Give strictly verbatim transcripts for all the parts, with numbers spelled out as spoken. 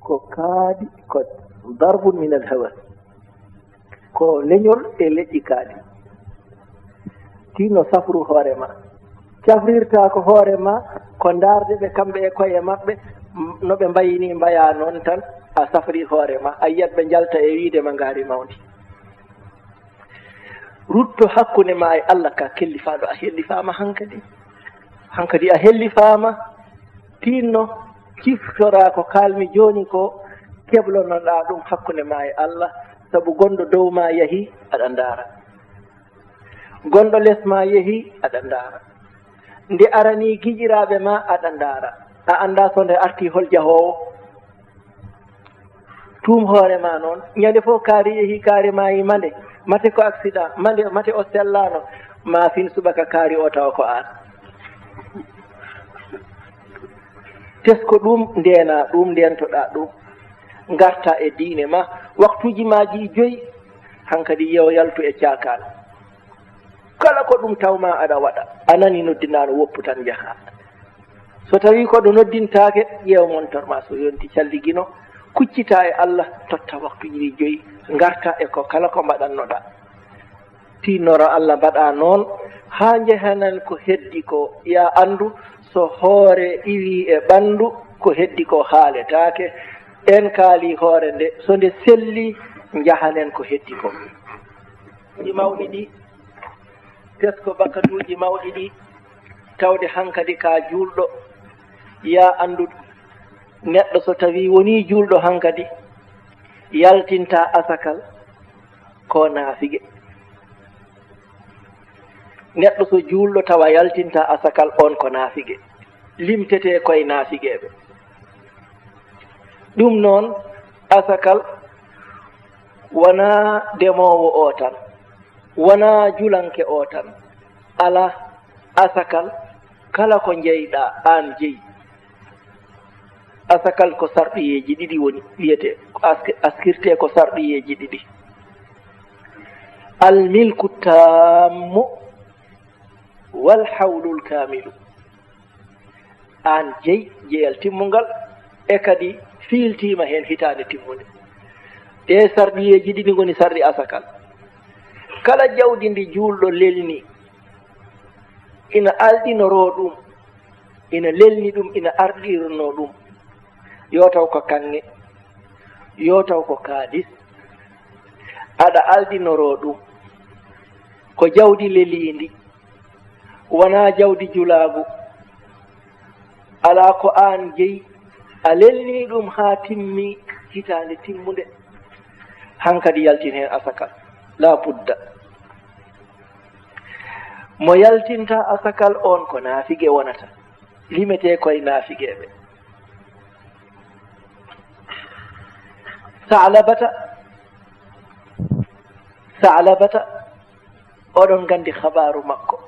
Ko kaaɗi, ko darbun min al hawa, ko leñol e leƴƴi kaaɗi. Tinno safru hoore ma. Cafrirta ko hoore ma, ko ndaarde ɓe kamɓe e koye maɓɓe, no ɓe mbayini mbaya noon tan, a safri hoore ma, a yiyat ɓe njalta e wiide ma ngaari mawndi. Rutto hakkunde ma e Allah ka kellifaaɗo, a hellifaama hankadi. Hankadi a hellifaama, tinno, ciftora ko kaalmi jooni ko, keblonoɗaa ɗum hakkunde ma e Allah, sabu gonɗo dow ma yahi, aɗa ndaara. Gonɗo les ma yehi, aɗa ndaara. Nde arani giƴiraaɓe ma, aɗa ndaara. A anndaa so nde arti hol jahoowo. Tuum hoore ma noon. Ñande fof kaari yehi, kaari maayi, mande, mate ko accident, mande, mate o sellaano, ma fin subaka kaari o tawa ko aan. Tesko ɗum, ndeena ɗum, ndeentoɗaa ɗum. Ngarta e diine ma, waktuuji ma ji joyi, hankadi yew yaltu e caakaan. Kala ko ɗum tawma aɗa waɗa, a nani noddinaa no woppu tan njaha. So tawi ko ɗo noddintaake, ƴeew montor ma so yonti calligino, kuccita e Allah, totta waktuuji ɗi joyi, ngarta e ko kala ko mbaɗannoɗaa. Tinnoro Allah mbaɗa noon, haa njehanen ko heddi ko, ya anndu so hoore iwi e ɓanndu, ko heddi ko haaletaake, en kaali hoore nde, so nde selli, njahanen ko heddi ko. Ɗi mawɗi ɗi, tesko bakkatuuji mawɗi ɗi, tawde hankadi ka juulɗo, ya anndu neɗɗo so tawi woni juulɗo hankadi, yaltinta asakal, ko naafige. Neɗɗo so juulɗo tawa yaltinta asakal, on ko naafige. Limtete koye naafigeeɓe. Ɗum noon, asakal wonaa demoowo o tan, wonaa julanke o tan. Alaa, asakal, kala ko njeyɗaa, aan jeyi. Asakal ko sarɗiyeeji ɗiɗi woni, wiyetee, ko ask-, askirtee ko sarɗiyeeji ɗiɗi. Al milku taammu wal hawlul kaamilu. Aan jeyi jeyal timmungal, e kadi fiiltiima heen hitaande timmunde. Ɗee sarɗiyeeji ɗiɗi ngoni sarɗi asakal. Kala jawdi ndi juulɗo lelni, ina alɗinoroo ɗum, ina lelni ɗum, ina arɗirnoo ɗum, yo taw ko kaŋŋe, yo taw ko kaalis, aɗa alɗinoroo ɗum, ko jawdi leliindi, wonaa jawdi julaagu, alaa ko aan jeyi, a lelni ɗum haa timmi hitaande timmunde, hankadi yaltin heen asakal, laa budda. Mo yaltinta asakal on ko naafige wonata, limetee koye naafigeeɓe. Saalabata, Saalabata, oɗon nganndi habaaru makko.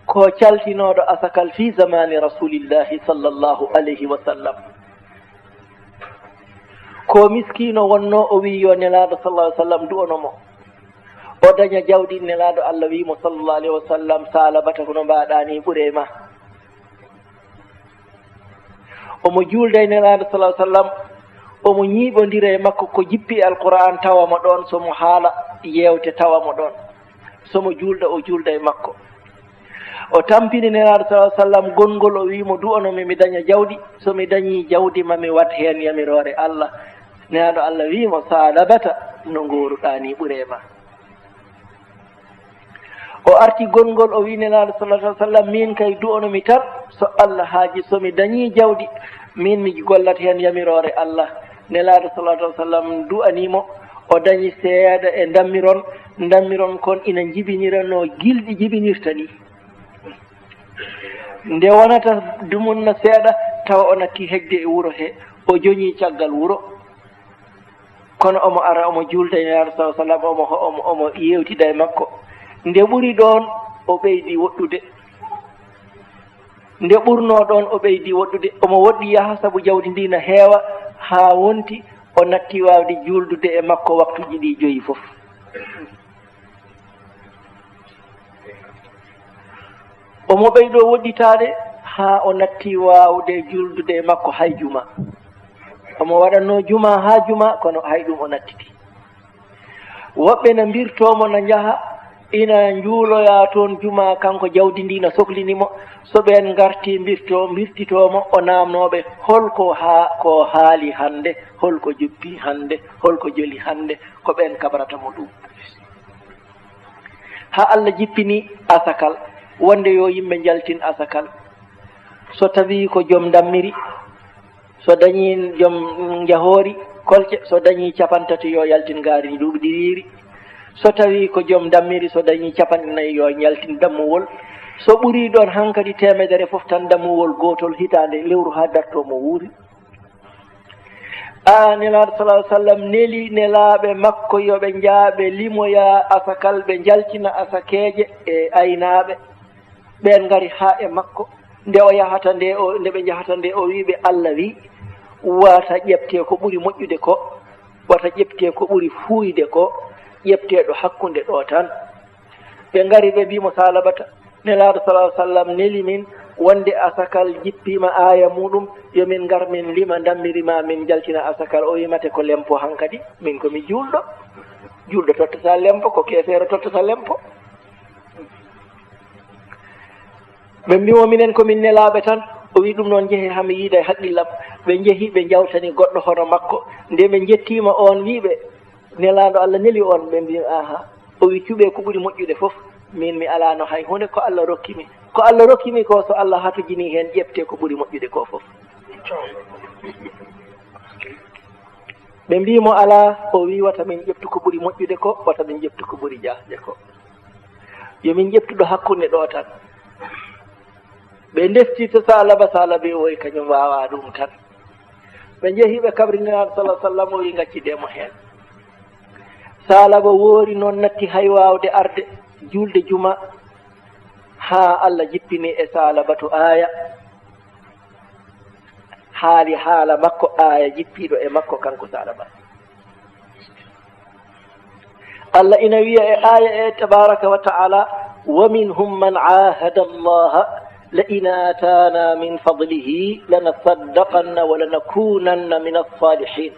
Ko caltinooɗo asakal fii zamaani Rasuulillaahi sallallahu alayhi wa sallam. Ko miskiino wonnoo, o wiyi yo Nelaaɗo sallallahu alayhi wa sallam du'ono mo. O daña jawdi, Nelaaɗo Allah wiyi mo sallallahu alayhi wa sallam, Saalabata, ko no mbaɗaa ni ɓure ma. Omo juulda e Nelaaɗo sallallahu alayhi wa sallam, omo ñiiɓondira e makko ko jippi e Alquraan tawa mo ɗoon, so mo haala yeewte tawa mo ɗoon, so mo juulda o juulda e makko. O tampini Nelaaɗo sallallahu alayhi wa sallam gonngol, o wii mo, du'ano mi, mi daña jawdi, so mi dañii jawdi ma mi waɗ heen yamiroore Allah. Nelaaɗo Allah wii mo, Saalabata, no ngooruɗaa ni ɓure ma. O arti gonngol, o wii Nelaaɗo sallallahu alayhi wa sallam, miin kay du'ano mi tan, so Allah haaji, so mi dañii jawdi, miin mi gollat heen yamiroore Allah. Nelaaɗo sallallahu alayhi wa sallam du'anii mo, o dañi seeɗa e ndammiron, ndammiron kon ina njibinira no gilɗi jibinirta ni. Nde wonata dumunna seeɗa, tawa o natti heƴde e wuro he, o joñii caggal wuro. Kono omo ara, omo juulda e Nelaaɗo sallallahu alayhi wa sallam, omo, omo, omo yeewtida e makko. Nde ɓuri ɗoon, o ɓeydi woɗɗude. Nde ɓurnoo ɗoon, o ɓeydi woɗɗude. Omo woɗɗi yaha, sabu jawdi ndi na heewa, haa wonti o natti waawde juuldude e makko waktuuji ɗi joyi fof. Omo ɓeydo woɗɗitaade haa o natti waawde juldude e makko hay juma. Omo waɗatnoo juma haa juma, kono hay ɗum o nattiti. Woɓɓe na mbirtoo mo, na njaha, ina njuuloya toon juma, kanko jawdi ndi na soklini mo. So ɓeen ngartii mbirtoo, mbirtitoo mo, o naamnoo ɓe, hol ko haa, ko haali hannde, hol ko joppi hannde, hol ko joli hannde, ko ɓeen kabrata mo ɗum. Haa Allah jippini asakal, wonde yo yimɓe njaltin asakal. So tawii ko joom ndammiri, so dañii joom njahoori, kolce, so dañii capantati, yo yaltin ngaari duuɓi ɗiɗiiri. So tawii ko joom ndammiri, so dañii capanɗe nayi, yo yaltin dammuwol. So ɓurii ɗoon hankadi teemedere fof tan, dammuwol gootol hitaande, lewru haa dartoo mo wuuri. A, Nelaaɗo sallallahu alaihi wasallam neli nelaaɓe makko yo ɓe njaa ɓe limoya asakal, ɓe njaltina asakeeje e aynaaɓe. Ɓeen ngari haa e makko. Nde o yahata nde, o, nde ɓe njahata nde, o wii ɓe, Allah wii, wata ƴepte ko ɓuri moƴƴude ko, wata ƴepte ko ɓuri fuuyde ko, ƴepte ɗo hakkunde ɗo tan. Ɓe ngari ɓe mbii mo, Salabata, Nelaaɗo sallallahu alaihi wasallam neli min wonde asakal jippiima aaya muɗum, yo min ngar min lima ndammiri ma min njaltina asakal. O wii, mate ko lempo hankadi, min ko mi juulɗo. Juulɗo tottata lempo, ko keefeero tottata lempo. Ɓe mbii mo, minen ko min nelaaɓe tan. O wii, ɗum noon, njehee haa mi yiida e haqqillam. Ɓe njehi, ɓe njawtani goɗɗo hono makko. Nde ɓe njettiima, oon wii ɓe, Nelaaɗo Allah neli on? Ɓe mbii, aha. O wii, cuɓee ko ɓuri moƴƴude fof. Min mi alaano hay huunde, ko Allah rokki mi. Ko Allah rokki mi ko, so Allah hatojinii heen, ƴeptee ko ɓuri moƴƴude ko fof. Ɓe mbii mo, alaa. O wii, wata min ƴeptu ko ɓuri moƴƴude ko, wata min ƴeptu ko ɓuri jaasde ko. Yo min ƴeptu ɗo hakkunde ɗo tan. Ɓe ndefti to Salaba, Salaba o wii kañum waawaa ɗum tan. Ɓe njehi ɓe kabri Nelaaɗo sallallahu alaihi wasallam, o wii, ngaccidee mo heen. Salaba woori noon, natti hay waawde arde juulde juma, haa Allah jippini e Salabatu aaya, haali haala makko, aaya jippiiɗo e makko, kanko Salaba. Allah ina wiya e aaya e, tabaraka wa ta'ala, wa minhum man ahada Allah la in atana min fadlihi lanasaddaqanna wa lanakunanna min as-salihin.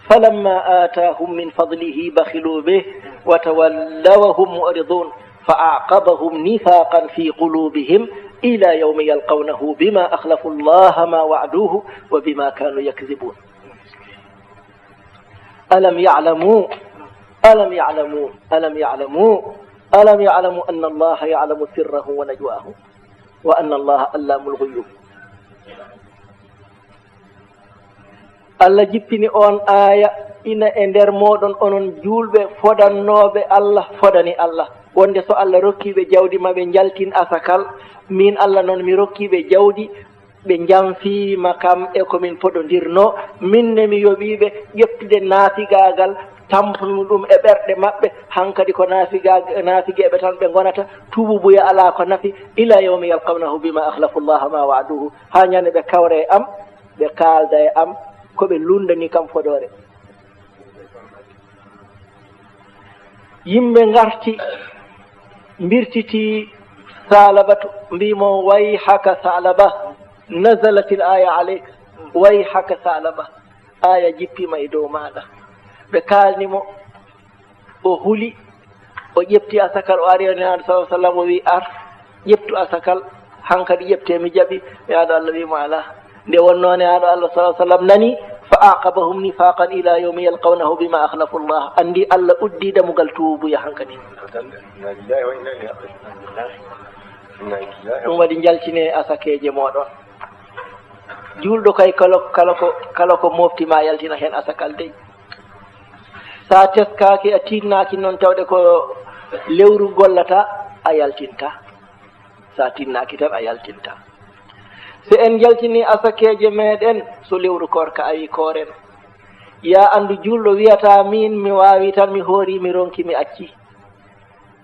Falamma atahum min fadlihi bakhilu bih wa tawalla wa hum mu'ridun. Fa aqabahum nifaqan fi qulubihim ila yawmi yalqawnahu bima akhlafu Allah ma wa'aduhu wa bima kanu yakdhibun. Alam ya'lamu, alam ya'lamu, alam ya'lamu, alam ya'lamu anna Allah ya'lamu sirrahum wa najwahum, wa anna Allah allamul ghuyub. Allah jippini on aaya ina e nder mooɗon, onon juulɓe fodannooɓe Allah, fodani Allah, wonde so Allah rokkiiɓe jawdi ma ɓe njaltin asakal, min Allah noon mi rokkiiɓe jawdi, ɓe njamfiima kam e ko min podondirnoo. Min ne mi yoɓiiɓe ƴettude naafigaagal, tampunu ɗum e ɓerɗe maɓɓe. Hankadi ko naafiga-, naafigeeɓe tan ɓe ngonata, tuububuya alaa ko nafi, ila yawmi yalqawnahu bima akhlafu Allah ma wa'aduhu. Haa ñande ɓe kawra e am, ɓe kaalda e am ko ɓe lunndani kam fodoore. Yimɓe ngarti, mbirtiti Salabatu, mbii mo, wayhaka Salaba, nazalatil aya aleyka, wayhaka Salaba, aya jippiima e dow maaɗa. Ɓe kaalni mo, o huli, o ƴefti asakal, o ari e Nelaaɗo sallallahu alaihi wasallam, o wi, ar, ƴeftu asakal, hankadi ƴefte, mi jaɓi. Nelaaɗo Allah wi mo, alaa. Nde wonnoo Nelaaɗo Allah sallallahu alaihi wasallam nani, fa aqabahum nifaqan ila yawmi yalqawnahu bima akhlafu Allah. Anndi Allah uddi dammugal tuubuya hankadi. Ɗum waɗi njaltine asakeeje mooɗon. Juulɗo kay kala, kala ko, kala ko mofti ma yaltina heen asakal dey. Sa teskaaki, a tinnaaki noon tawde ko lewru gollata, a yaltinta. Sa tinnaaki tan a yaltinta. So en njaltini asakeeje meɗen, so lewru koorka ari kooren. Ya anndu juulɗo wiyata min mi waawi tan, mi hoori, mi ronki, mi acci.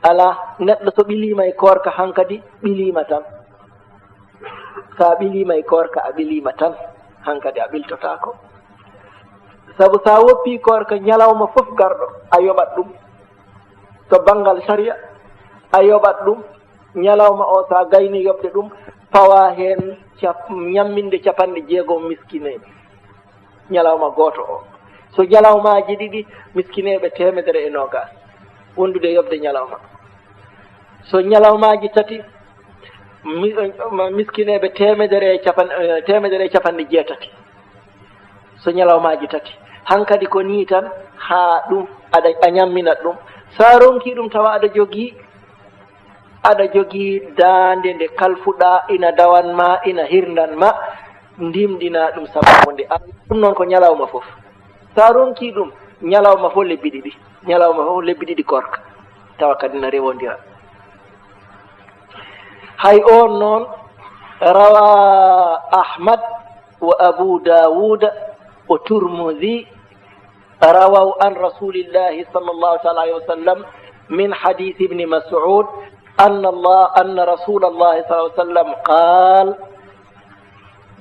Alaa, neɗɗo so ɓiliima e koorka hankadi, ɓiliima tan. Sa ɓiliima e koorka, a ɓiliima tan, hankadi a ɓiltotaako. Sabu sa woppi koorka, ñalawma fof garɗo, a yoɓat ɗum. To banngal sariya, a yoɓat ɗum. Ñalawma o, sa gayni yoɓde ɗum, Fawa heen cap-, ñamminde capanɗe jeegom miskineeɓe, ñalawma gooto o. So ñalawmaaji ɗiɗi, miskineeɓe teemedere e noogaas, wondude yoɓde ñalawma. So ñalawmaaji tati, mi-, miskineeɓe teemedere e capan-, eh, teemedere e capanɗe jeetati. So ñalawmaaji tati, hankadi ko nii tan, haa ɗum aɗa, a ñamminat ɗum. So a ronkii ɗum, tawa aɗa jogii, aɗa jogii daande nde kalfuɗaa, ina dawan ma, ina hirndan ma, ndimɗinaa ɗum sabu wonde a-, ɗum noon ko ñalawma fof. So a ronkii ɗum, ñalawma fof lebbi ɗiɗi, ñalawma fof lebbi ɗiɗi koorka, tawa kadi na rewondira. Hay oon noon, rawa Ahmad wa Abu Dawuda wa Turmuzi, rawaw an Rasulillahi sallallahu taala alayhi wa sallam min hadith Ibni Mas'ud anna Allah, anna Rasulallahi sallallahu alayhi wa sallam qaal: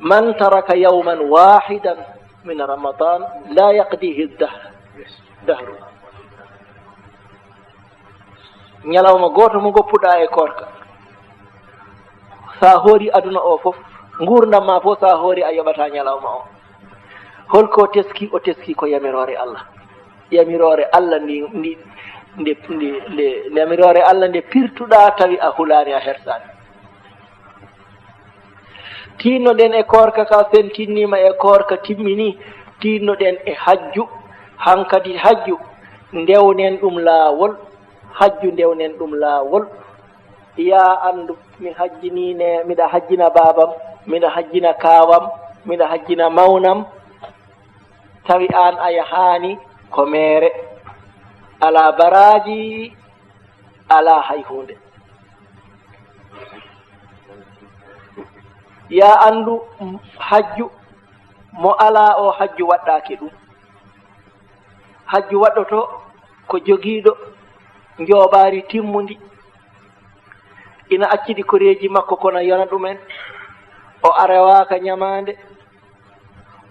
"Man taraka yawman wahidan min Ramadan la yaqdihi dahr-, dahru." Ñalawma gooto mo ngoppuɗaa e koorka, so a hoori aduna o fof, nguurndam ma fof, so a hoori a yoɓataa ñalawma o. Holko teski? O teski ko yamiroore Allah. Yamiroore Allah ndi, ndi, nde, nde, nde, yamiroore Allah nde pirtuɗaa tawi a hulaani, a hersaani. Tiinnoɗen e koorka ka, so en tiinniima e koorka timmini, tiinnoɗen e hajju. Hankadi hajju, ndewnen ɗum laawol. Hajju, ndewnen ɗum laawol. Yaa anndu, mi hajjinii ne, miɗa hajjina baabam, miɗa hajjina kaawam, miɗa hajjina mawnam. Tawi aan a yahaani, ko meere, alaa baraaji, alaa hay huunde. Yaa anndu, hajju mo alaa o, hajju waɗɗaaki ɗum. Hajju waɗɗoto ko jogiiɗo njoobaari timmundi, ina accidi koreeji makko, kono yona ɗumen, o arewaaka ñamaande,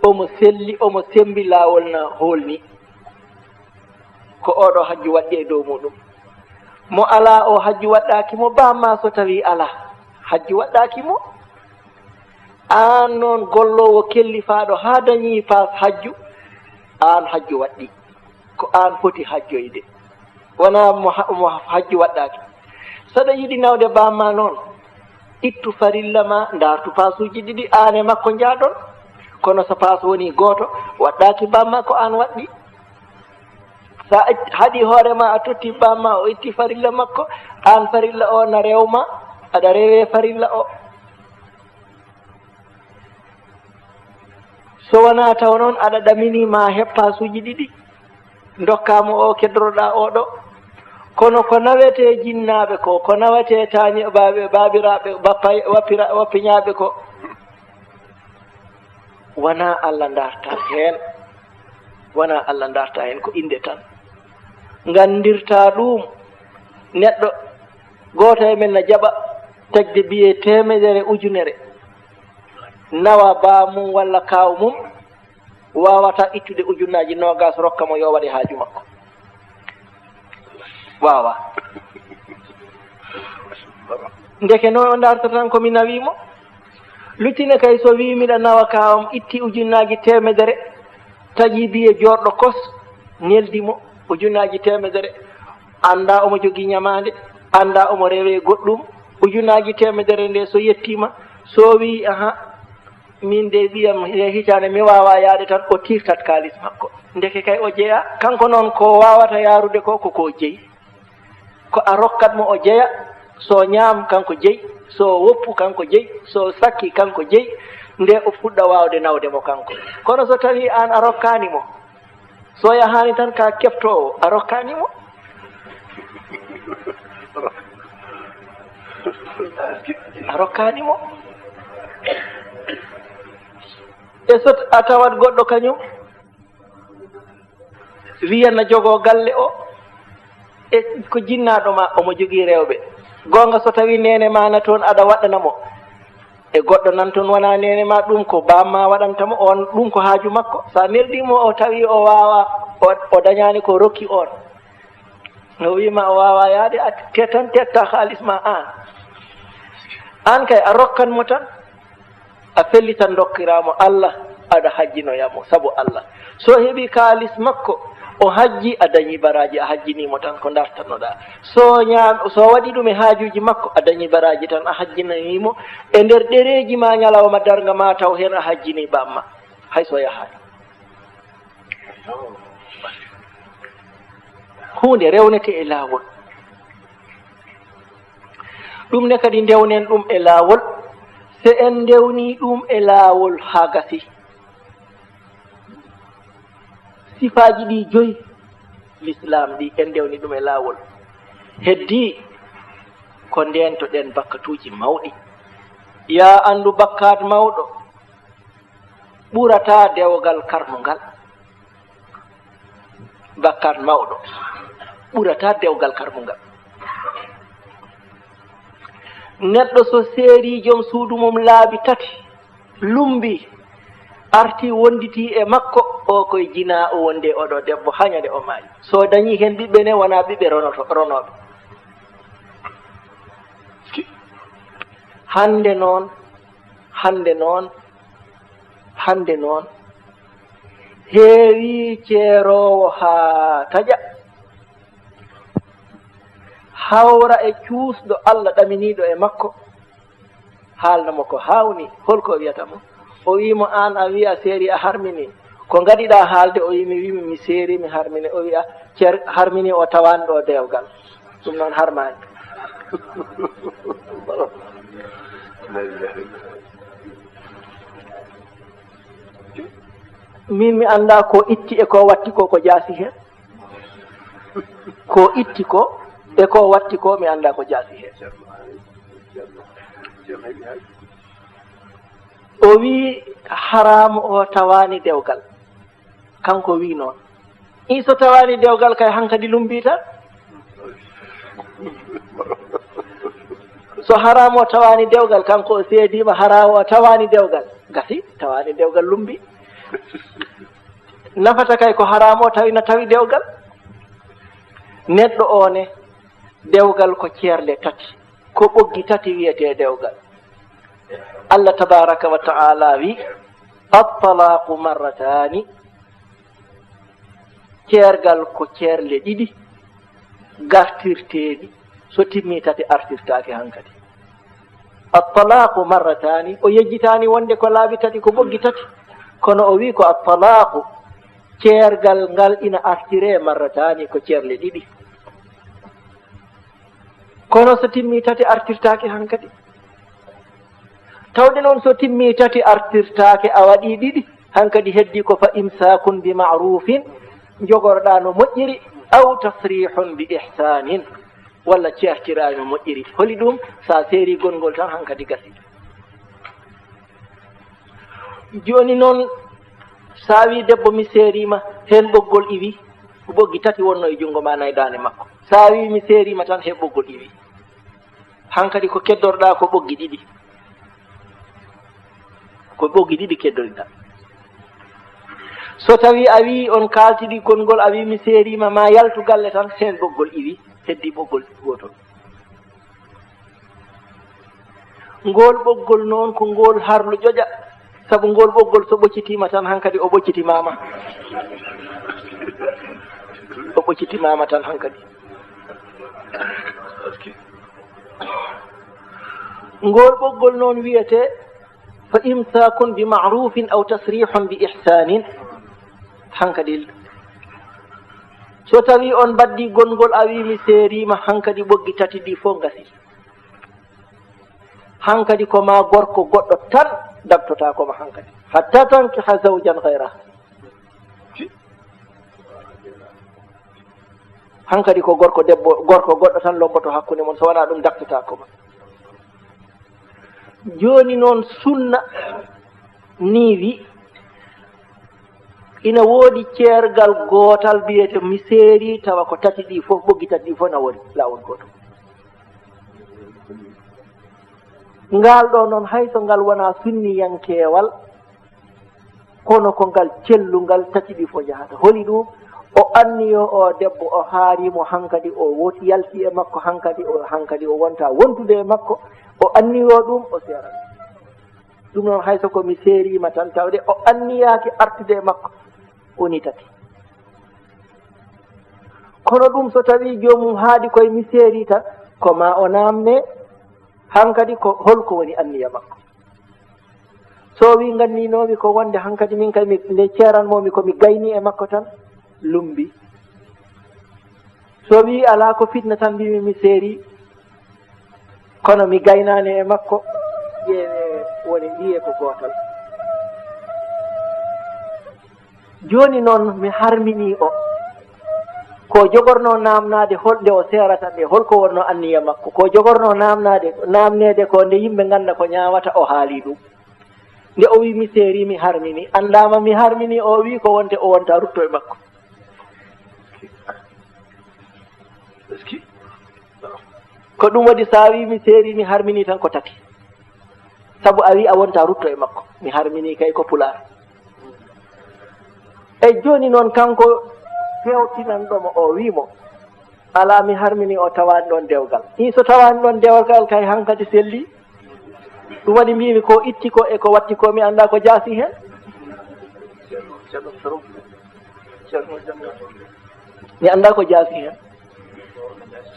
omo selli, omo sembi, laawol na hoolni. Ko oɗo hajju waɗɗi e dow muɗum. Mo alaa o, hajju waɗɗaaki mo. Bamma so tawi alaa, hajju waɗɗaaki mo. Aan noon golloowo kellifaaɗo haa dañii paas hajju, aan hajju waɗɗi. Ko aan foti hajjoyde, wonaa mo ha-, mo hajju waɗɗaaki. So aɗa yiɗi nawde bamma noon, ittu farilla ma, ndaartu paasuuji ɗiɗi, aan e makko njaaɗon. Kono so paas woni gooto, waɗɗaaki bamma, ko aan waɗɗi. So a itti, haɗi hoore ma, a totti bamma, o itti farilla makko, aan farilla o na rew ma, aɗa rewe farilla o. So wonaa taw noon aɗa ɗamini ma heɓ paasuuji ɗiɗi, ndokkaa mo o, keddoroɗaa oɗo. Kono ko nawetee jinnaaɓe ko, ko nawetee taani-, baaɓe, baabiraaɓe, bappa-, wappira-, wappiñaaɓe ko, wonaa Allah ndarta heen, wonaa Allah ndarta heen, ko innde tan. Nganndirtaa ɗum, neɗɗo gooto e men na jaɓa taƴde biyee teemedere, ujunere, nawa baa mum walla kaaw mum, waawata ittude ujunnaaji noogaas rokka mo yo waɗe haaju makko. Waawaa. Ndeke noon o ndarta tan ko mi nawii mo. Luttine kay so wii miɗa nawa kaawam, itti ujunnaaji teemedere, taƴi biyee joorɗo kos, neldi mo ujunnaaji teemedere. Anndaa omo jogii ñamaande, anndaa omo rewee goɗɗum. Ujunnaaji teemedere nde so yettiima, so wii, "Aha, min de ɓiyam he hitaande mi waawaa yaade," tan o tiirtat kaalis makko. Ndeke kay o jeyaa. Kanko noon ko waawata yaarude ko, ko ko jeyi. Ko a rokkat mo o jeya, so ñaam kanko jeyi, so woppu kanko jeyi, so sakki kanko jeyi, nde o fuɗɗa waawde nawde mo kanko. Kono so tawii aan a rokkaani mo, so yahaani tan ka keftoowo, a rokkaani mo. A rokkaani mo. E so a tawat goɗɗo kañum wiya na jogoo galle o, e ko jinnaaɗo ma, omo jogii rewɓe. Goonga, so tawii neene ma na toon, aɗa waɗɗana mo. E goɗɗo nan toon, wonaa neene ma, ɗum ko baam ma waɗanta mo, oon, ɗum ko haaju makko. So a neldi mo, o tawi o waawaa, o, o dañaani ko rokki oon. O wii ma o waawaa yaade, a te-, tan tetta kaalis ma aan. Aan kay a rokkan mo tan, a fellitan ndokkiraa mo Allah, aɗa hajjinoya mo sabu Allah. So heɓi kaalis makko, o hajji, a dañi baraaji, a hajjinii mo tan ko ndartanoɗaa. So ñaam-, so waɗi ɗum e haajuuji makko, a dañi baraaji tan, a hajjinii mo. E nder ɗereeji ma ñalawma darnga ma taw heen a hajjinii bamma, hay so yahaani. Huunde rewnete e laawol. Ɗum ne kadi ndewnen ɗum e laawol. So en ndewnii ɗum e laawol haa gasi, sifaaji ɗi joyi Lislaam ɗi, en ndewni ɗum e laawol. Heddii ko ndeento ɗen bakkatuuji mawɗi. Yaa anndu bakkaat mawɗo ɓurataa dewgal karmungal. Bakkaat mawɗo ɓurataa dewgal karmungal. Neɗɗo so seeri joom suudu mum laabi tati, lumbi, arti wonditi e makko, o koye jinaa o wondi e oɗo debbo haa ñande o maayi. So dañi heen ɓiɓɓe ne, wonaa ɓiɓɓe ronoto, ronooɓe. Hannde noon, hannde noon, hannde noon, heewi ceeroowo haa taƴa, hawra e cuusɗo Allah ɗaminiiɗo e makko, haalna mo ko haawni, hol ko o wiyata mo? O wii mo, "Aan a wii a seeri, a harmini. Ko ngaɗiɗaa haalde?" O wii, "Mi wii mi seeri, mi harmini." O wiya, "Ceer-, harmini o tawaani ɗo dewgal. Ɗum noon harmaani." Min mi anndaa ko itti e ko watti ko, ko jaasi heen. Ko itti ko e ko watti ko, mi anndaa ko jaasi heen. O wii haraamu o tawaani dewgal. Kanko wii noon. Ii so tawaani dewgal kay hankadi lumbii tan. So haraamu o tawaani dewgal, kanko o seediima haraamu o tawaani dewgal. Gasi, tawaani dewgal lumbii. Nafata kay ko haraamu o tawi na tawi dewgal. Neɗɗo o ne, dewgal ko ceerle tati. Ko ɓoggi tati wiyetee dewgal. Allah tabaaraka wa ta'ala wi, "At-talaaqu marrataani." Ceergal ko ceerle ɗiɗi gartirteeɗi, so timmii tati artirtaake hankadi. At-talaaqu marrataani, o yejjitaani wonde ko laabi tati, ko ɓoggi tati. Kono o wi ko at-talaaqu, ceergal ngal ina artiree marrataani, ko ceerle ɗiɗi. Kono so timmii tati artirtaake hankadi. Tawde noon so timmii tati artirtaake, a waɗii ɗiɗi, hankadi heddii ko fa imsaakun bi ma'ruufin, njogorɗaa no moƴƴiri, aw tasriihun bi ihsaanin, walla ceertiraa no moƴƴiri. Holi ɗum? So a seerii gonngol tan hankadi gasi. Jooni noon, so a wii debbo, "Mi seeriima," heen ɓoggol iwi, ko ɓoggi tati wonnoo e junngo ma, nayi daande makko. So a wii, "Mi seeriima," tan heen ɓoggol iwi. Hankadi ko keddorɗaa ko ɓoggi ɗiɗi. Ko ɓoggi ɗiɗi keddoriɗaa. So tawii a wii on kaaltidi konngol, a wii, "Mi seeriima," ma yaltu galle tan, heen ɓoggol iwi, heddii ɓoggol gootol. Ngool ɓoggol noon ko ngool harlu ƴoƴa, sabu ngool ɓoggol so ɓoccitiima tan hankadi o ɓoccitimaama. O ɓoccitimaama tan hankadi. Ngool ɓoggol noon wiyetee fa imsaakun bi ma'ruufin aw tasriihun bi ihsaanin. Hankadi so tawii on mbaddii gonngol, a wii, "Mi seeriima," hankadi ɓoggi tati ɗi fof ngasi. Hankadi ko ma gorko goɗɗo tan dagtotaako ma hankadi. Hatta tankiha zawjan ghayra. Hankadi ko gorko debbo, gorko goɗɗo tan lomboto hakkunde mon, so wonaa ɗum dagtotaako ma. Jooni noon sunna nii wi, ina woodi ceergal gootal biyete mi seeri, tawa ko tati ɗi fof, ɓoggi tati ɗi fof na woodi laawol gootol. Ngaal ɗo noon, hay so ngal wonaa sunniyankeewal, kono ko ngal cellungal, tati ɗi fof njahata. Holi ɗum? O anniyo o debbo, o haari mo hankadi, o wot-, yalti e makko hankadi, o, hankadi o wonta wondude e makko, O anniyo ɗum, o seera. Ɗum noon, hay so ko mi seeriima tan, tawde o anniyaaki artude e makko, woni tati. Kono ɗum, so tawii joomum haadi koye mi seeri tan, ko ma o naamne hankadi ko holko woni anniya makko. So o wii, nganndiinoomi ko wonde hankadi min kay mi, nde ceeranmoomi ko mi gayni e makko tan, lumbi. So wii alaa ko fitna tan, mbiimi mi seeri, kono mi gaynaani e makko, ƴeewe woni mbiye ko gootal. Jooni noon mi harminii o. Ko jogornoo naamnaade hol nde o seerata nde, holko wonnoo anniya makko? Ko jogornoo naamnaade, naamneede ko nde yimɓe ngannda ko ñaawata, o haali ɗum. Nde o wii mi seeri, mi harmini. Anndaama mi harmini, o wii ko wonte o wonta rutto e makko. Est-ce que? Ko ɗum waɗi so a wii mi seeri, mi harmini tan ko tati. Sabu a wii a wonta rutto e makko. Mi harmini kay ko pulaar. E jooni noon kanko fewtinanɗo mo o wii mo, alaa mi harmini o tawaani ɗoon dewgal. Ii so tawaani ɗoon dewgal kay hankadi selli. Ɗum waɗi mbiimi ko itti ko e ko watti ko mi annda ko jaasi heen. Mi annda ko jaasi heen.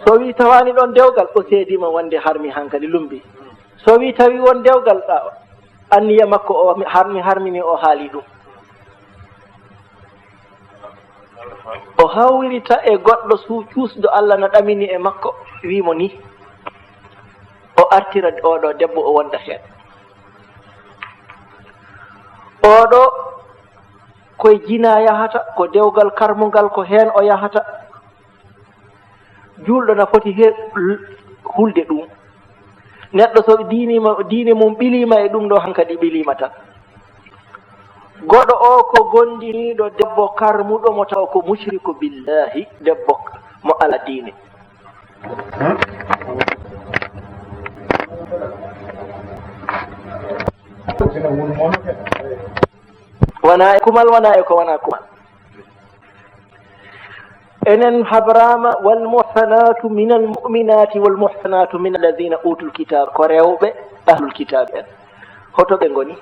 So wii tawaani ɗoon dewgal, o seediima wonde harmi hankadi lumbi. So wii tawi won dewgal, a, anniya makko o harmi, harmini o haali ɗum. O hawrita e goɗɗo su-, cuusɗo Allah na ɗamini e makko, wii mo ni, o artira oɗo debbo o wonda heen. Oɗo koye jinaa yahata, ko dewgal karmungal, ko heen o yahata. Juulɗo na foti he-, hulde ɗum. Neɗɗo so diini ma, diine mum ɓiliima e ɗum ɗo, hankadi ɓiliima tan. Goɗɗo o ko gondiniiɗo debbo karmuɗo mo tawa ko mushriku billahi, debbo mo ala diine. Wona e kumal, wona e ko wona kumal. Enen habrama, "Wal muhsanatu minal mu'minati wal muhsanatu min alladhina utul kitab." Ko rewɓe ahlul kitab en. Hoto ɓe ngoni?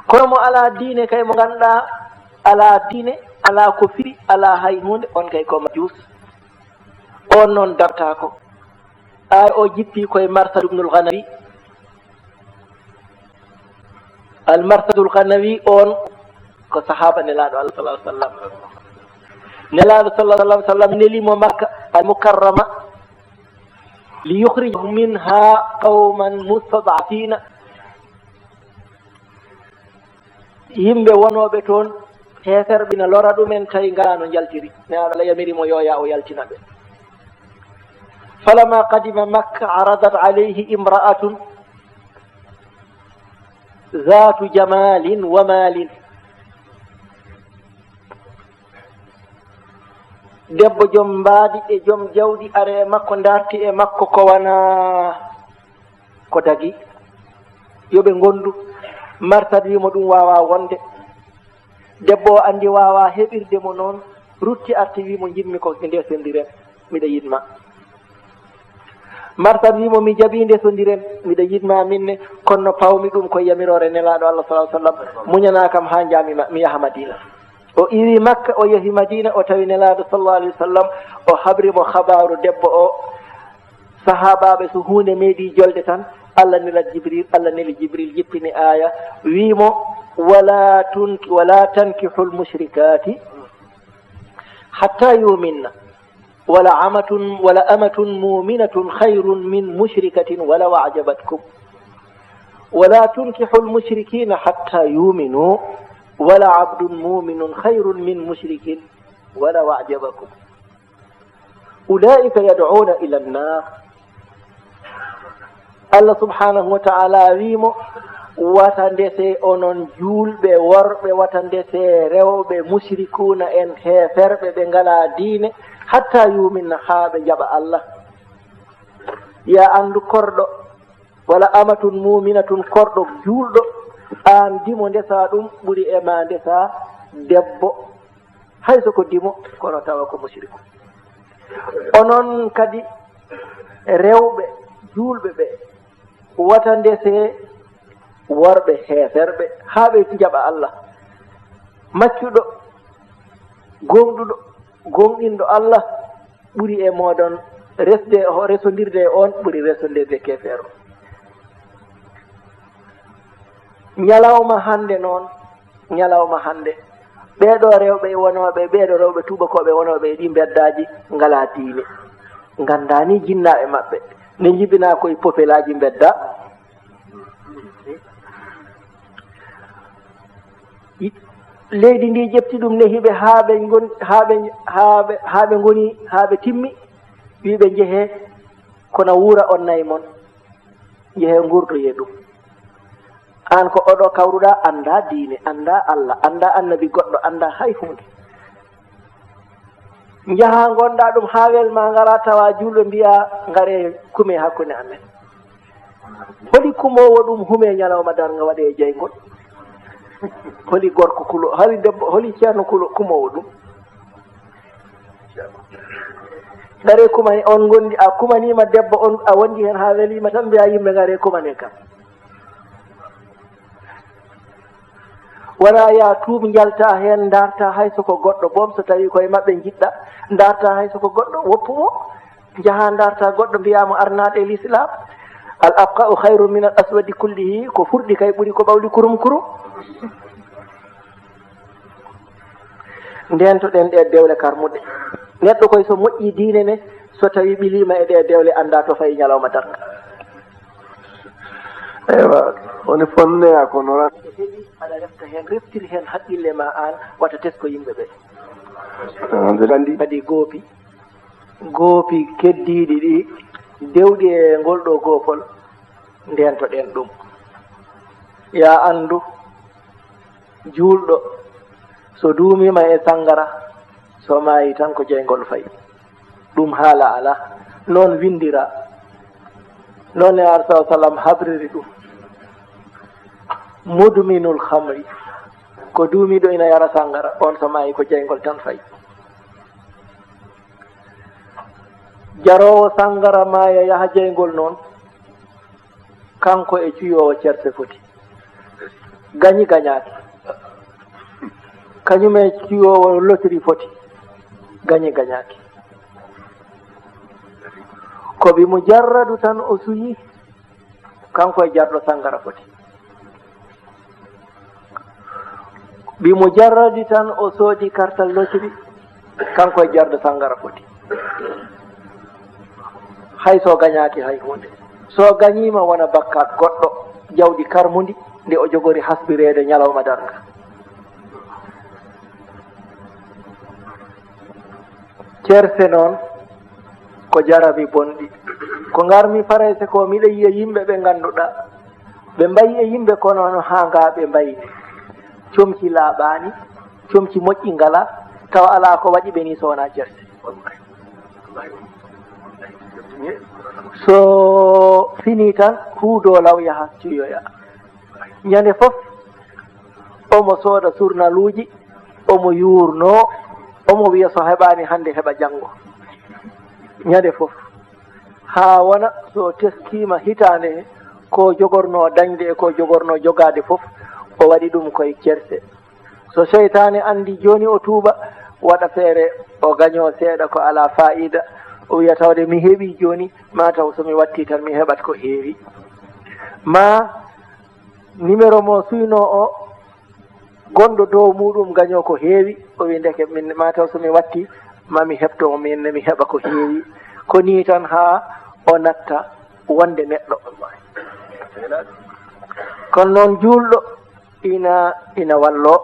Kono mo ala diine kay, mo ganduɗa ala diine, ala ko firi, ala hay hunde, on kay ko majus. On noon dartako. Ay o jippi koye Marsad ibnul Ghanawi. Al Marsadul Ghanawi on ko sahaba Nelaɗo Allah sallallahu alaihi wasallam. Nelaɗo sallallahu alaihi wasallam neli mo Makka al Mukarrama li yukhrija minha qawman mustad'afina. Yimɓe wonooɓe toon, heeferɓe ina lora ɗumen, tawi ngalaa no njaltiri. Nelaɗo Allah yamiri mo yo yaa o yaltina ɓe. Falamma qadima Makka, aradat alayhi imra'atun zatu jamalin wa malin. Debbo joom mbaadi e joom jawdi ari e makko, darti e makko ko wana ko dagi. Yo ɓe ngondu. Marsad wi mo ɗum waawaa wonde. Debbo o anndi waawaa heɓirde mo noon, rutti arti wi mo, njiɗmi ko ndesondiren, miɗa yiɗ ma. Marsad wi mo, mi jaɓii ndesondiren, miɗa yiɗ ma minne, kono no pawmi ɗum ko yamiroore Nelaaɗo Allah sallallahu alaihi wasallam, muñanaa kam haa njaami ma, mi yaha Madiina. O iwi Makka, o yehi Madiina, o tawi Nelaaɗo sallallahu alaihi wasallam, o habri mo habaaru debbo o. Sahaabaaɓe, so huunde meeɗi jolde tan, Allah nela Jibril, Allah neli Jibril, jippini aaya, wii mo, "Wala tunki-, wala tankihul mushrikati hatta yuminna, wala amatun, wala amatun muminatun khayrun min mushrikatin walaw a'jabatkum. Wala tunkihul mushrikina hatta yuminu, wala abdun muminun khayrun min mushrikin walaw a'jabakum." Ulaika yad'una ila an-nar. Allah subhanahu wa ta'ala wi mo, "Wata ndese onon juulɓe worɓe, wata ndese rewɓe mushrikuuna en, heeferɓe ɓe ngalaa diine, hatta yuminna, haa ɓe njaɓa Allah." Ya anndu korɗo, wala amatun muminatun, korɗo juulɗo, aan dimo ndesaa ɗum ɓuri e ma ndesaa debbo, hay so ko dimo, kono tawa ko musriku. Onon kadi, Rewɓe juulɓe ɓe, wata ndesee worɓe heeferɓe haa ɓe njaɓa Allah. Maccuɗo, gooŋɗuɗo, gooŋɗinɗo Allah ɓuri e mooɗon resde, resondirde e oon ɓuri resondirde keefeero. Ñalawma hannde noon, ñalawma hannde, ɓeeɗo rewɓe wonooɓe, ɓeeɗo rewɓe tuubakooɓe wonooɓe e ɗii mbeddaaji ngalaa diine. Nganndaa ni jinnaaɓe maɓɓe, ne njibinaa koye popelaaji mbedda. Leydi ndi ƴefti ɗum nehi ɓe haa ɓe ngon-, haa ɓe, haa ɓe, haa ɓe ngoni, haa ɓe timmi, wi ɓe: "Njehee, kono wuura on nayi mon, njehee ngurdoyee ɗum." Aan ko oɗo kawruɗaa, anndaa diine, anndaa Allah, anndaa annabi goɗɗo, anndaa hay huunde. Njahaa ngonɗaa ɗum haa welma, ngaraa tawa juulɓe mbiyaa: "Ngaree, kumee hakkunde amen." Holi kumoowo ɗum humee ñalawma darnga waɗee e jeyngol? Holi gorko kulo-, holi debbo, holi ceerno kulo-, kumoowo ɗum? Ngaree kumani, on ngondi, a kumaniima debbo on, a wondi heen haa weliima tan mbiyaa yimɓe: "Ngaree kumanee kam." Wona yaa tuub, njalta heen, ndarta hay so ko goɗɗo, boom so tawii koye maɓɓe njiɗɗa, ndarta hay so ko goɗɗo, woppu mo, njaha ndarta goɗɗo, mbiyaa mo: "Ar naat e lislaam, al abqa'u khayrun min al aswadi kullihi", ko furɗi kay ɓuri ko ɓawli kurum kurum. Ndeento ɗen ɗe dewle karmuɗe. Neɗɗo koy so moƴƴi diine ne, so tawi ɓiliima e ɗe dewle, annda to fayi ñalawma darnga. Eywa, woni fonne a kono ran. Heɓi, aɗa refta heen, reftir heen haqqille ma aan, wata tesko yimɓe ɓe. Ah, nde landi. Kadi goopi, goopi keddiiɗi ɗi, dewɗi e ngol ɗo goopol, ndeento ɗen ɗum. Ya anndu, juulɗo, so duumiima e sanngara, so maayi tan ko jeyngol fayi. Ɗum haala alaa. Noon winndira. Noon Nulaaɗo sallallaahu alayhi wa sallam habriri ɗum. Mudminul khamri, ko duumiiɗo ina yara sanngara, on so maayi ko jeyngol tan fayi. Jaroowo sanngara maaya yaha jeyngol noon, kanko e cuyoowo cerse foti. Gañi gañaaki. Kañum e cuyoowo lotiri foti. Gañi gañaaki. Ko bi mujarradu tan o suyi, kanko e jarɗo sanngara foti. Bi mujarradi tan o soodi kartal lotiri, kanko e jarɗo sanngara foti. Hay so gañaaki hay huunde. So gañiima wona bakkaat goɗɗo, jawdi karmundi, nde o jogori hasbireede ñalawma darnga. Cerse noon ko jarabi bonɗi. Ko ngarmi Farayse ko, miɗa yiya yimɓe ɓe ngannduɗaa, ɓe mbayi e yimɓe kono no haa ngaa ɓe mbayni. Comci laaɓaani, comci moƴƴi ngalaa, tawa alaa ko waɗi ɓe ni so wonaa cerse. So fini tan, huudo law yaha cuyoya. Ñande fof, omo sooda surnaluuji, omo yuurnoo, omo wiya so heɓaani hannde, heɓa janngo. Ñande fof. Haa wona so teskiima hitaande he, ko jogornoo dañde e ko jogornoo jogaade fof, o waɗi ɗum koye cerse. So seytaane anndi jooni o tuuba, waɗa feere o gañoo seeɗa ko alaa faayiida. O wiya tawde mi heɓii jooni, maa taw so mi wattii tan mi heɓat ko heewi. Maa numéro mo suynoo o, gonɗo dow muuɗum gañoo ko heewi, o wiya ndeke min, maa taw so mi wattii, maa mi heɓto mo, min ne mi heɓa ko heewi. Ko nii tan haa o natta wonde neɗɗo. Kono noon juulɗo ina, ina walloo,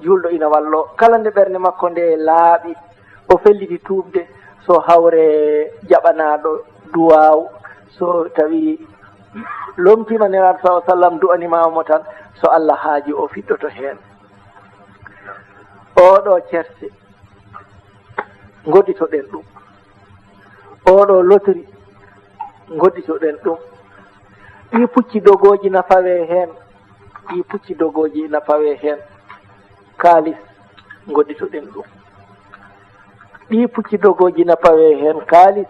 juulɗo ina walloo. Kala nde ɓernde makko nde laaɓi, o felliti tuubde, so hawre jaɓanaaɗo duwaaw, so tawi lomtiima Nelaaɗo sallallaahu alayhi wa sallam, du'aniima mo tan, so Allah haaji o fiɗɗoto heen. Oɗo cerse, ngodditoɗen ɗum. Oɗo lotiri, ngodditoɗen ɗum. Ɗi pucci dogooji na fawee heen, ɗi pucci dogooji na fawee heen. Kaalis, ngodditoɗen ɗum. Ɗi pucci dogooji na pawee heen kaalis.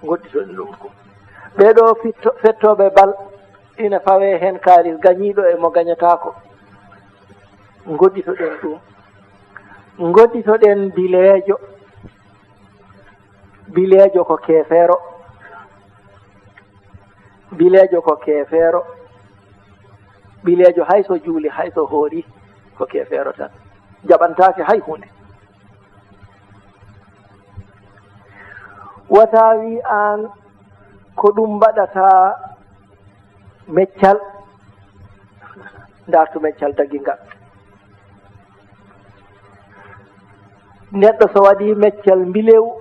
Ngodditoɗen ɗum ko ɓee ɗoo fitto- fettooɓe bal, ina fawee heen kaalis gañiiɗo e mo gañataako. Ngodditoɗen ɗum. Ngodditoɗen bileejo. Bileejo ko keefeero. Bileejo ko keefeero. Bileejo hay so juuli, hay so hoori, ko keefeero tan. Jaɓantaake hay huunde. Wata wi aan ko ɗum mbaɗata meccal, ndartu meccal dagingal. Neɗɗo so waɗi meccal mbilewu,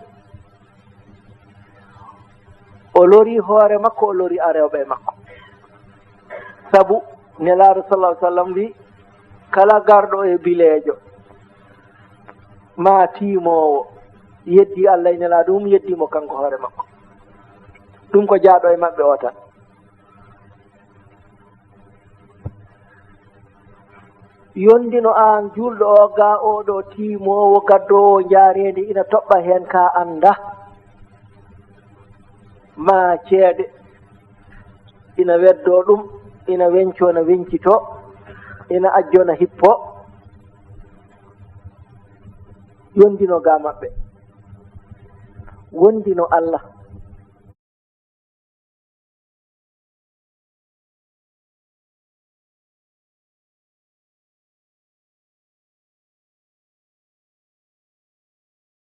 o lori hoore makko, o lori arewɓe makko. Sabu Nelaaɗo sallallahu alaihi wasallam wi, kala garɗo e bileejo, ma tiimoowo, yeddi Allah e Nelaaɗo mum, yeddi mo kanko hoore makko. Ɗum ko jaaɗo e maɓɓe o tan. Yondino aan juulɗo o, ga oɗo tiimoowo, gaddoowo njaareendi, ina toɓɓa heen ka annda, ma ceede, ina weddoo ɗum, ina wencoo, ina wencitoo, ina ajjoo, ina hippoo. Yondino ga maɓɓe. Wondino Allah.